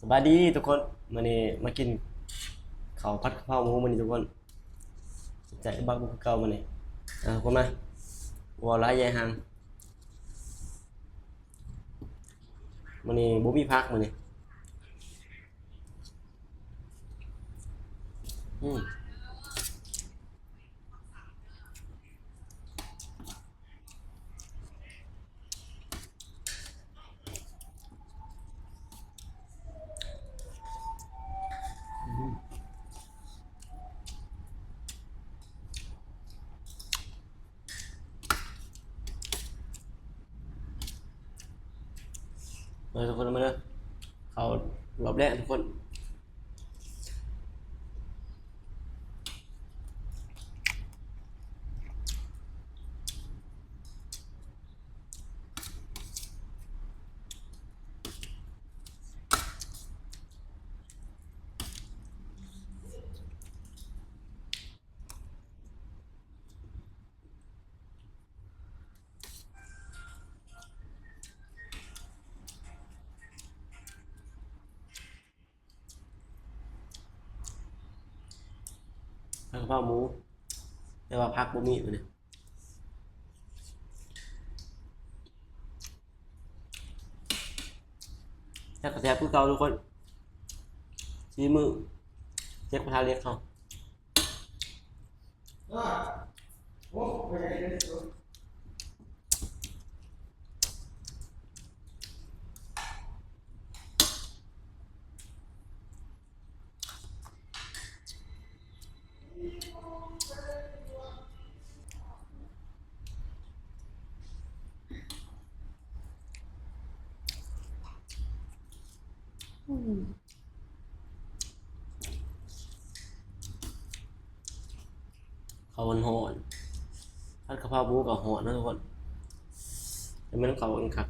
ສະບາຍດີທຸກຄົນ ມື້ນີ້ມາກິນເຂົ້າຜັດກະເພົາໝູມື້ນີ້ທຸກຄົນ ແຊບບັກບໍ່ຄືເກົ່າມື້ນີ້ ເອົາທຸກຄົນມາ ບໍ່ຫຼາຍໃຫຍ່ຫ່າງ ມື້ນີ້ບໍ່ມີຜັກມື້ນີ້ ອືມ. ມາທຸກຄົນ ມາເດີ ເຂົ້າຮອບແລກທຸກຄົນ. ຜັດກະເພົາໝູ ແຕ່ວ່າຜັກບໍ່ມີມື້ນີ້ ແຊບກະແຊບຄືເກົ່າທຸກຄົນ ສີມືເຊຟກະທະເຫຼັກເຮົາ. ເຂົ້າຮ້ອນໆ ຜັດກະເພົາໝູກໍຮ້ອນເນາະທຸກຄົນ ແຕ່ມັນເຂົ້າກັນຄັກ.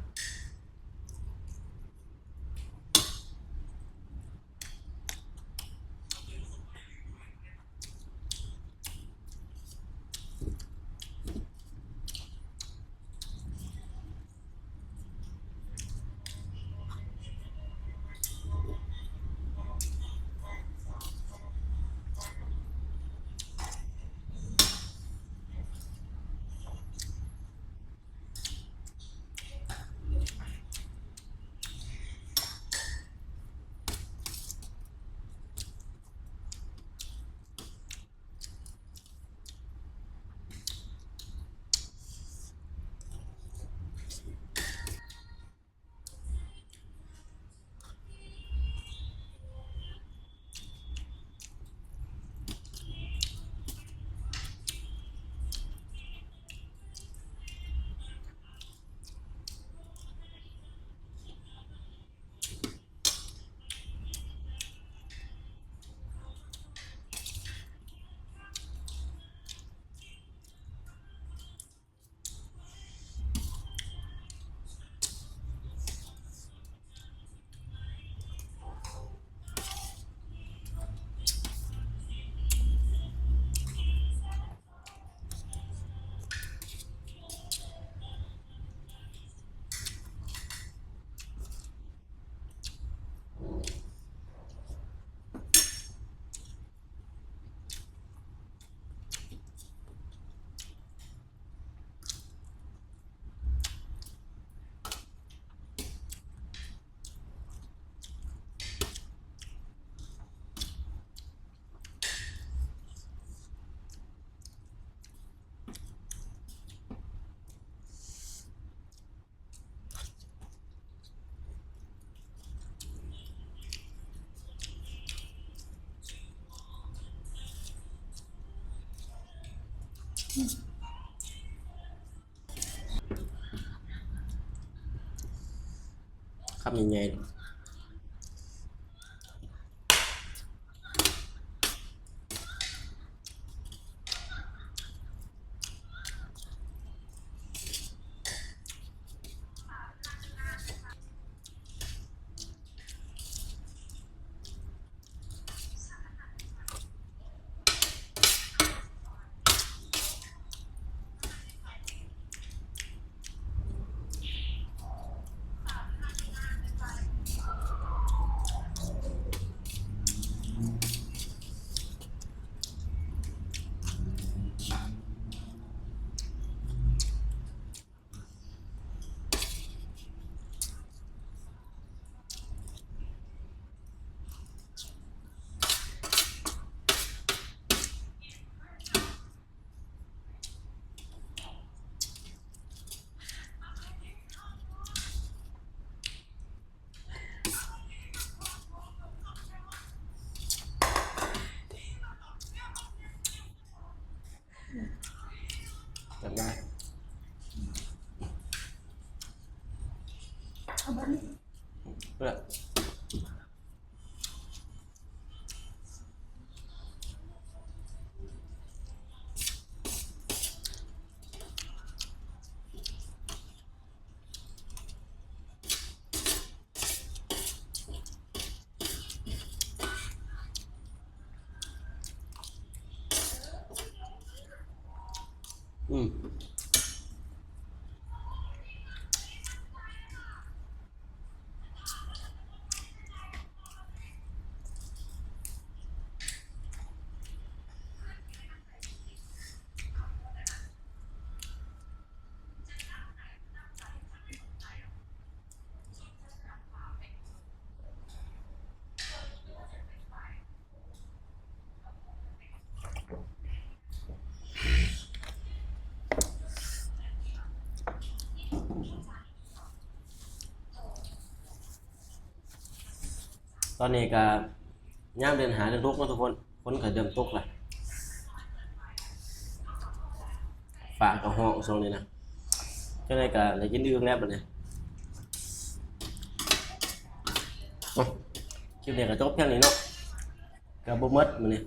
ຄຳໃຫຍ່ໆ. ອືມ ຕອນນີ້ກະຍາມເດືອນຫ້າເດືອນຫົກເນາະທຸກຄົນ. ຝົນກໍເລີ່ມຕົກລະ ຟ້າກໍຮ້ອງຊ່ວງນີ້ນະ. ຈັ່ງໃດກໍໄດ້ກິນອຶ່ງແລ້ວບັດນີ້. ເອົ້າ ຄລິບນີ້ກໍຈົບພຽງນີ້ເນາະ ກໍບໍ່ໝົດມື້ນີ້.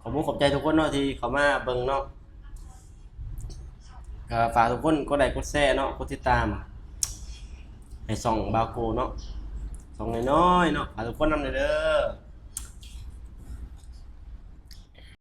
ຂອບຄຸນຂອບໃຈທຸກຄົນເນາະທີ່ເຂົ້າມາເບິ່ງເນາະ. ກໍຝາກທຸກຄົນກົດໄລກົດແຊເນາະ ກົດຕິດຕາມໃຫ້ຊ່ອງບ່າວໂກເນາະ ຊ່ອງນ້ອຍໆເນາະ. ຝາກທຸກຄົນນຳເດີ.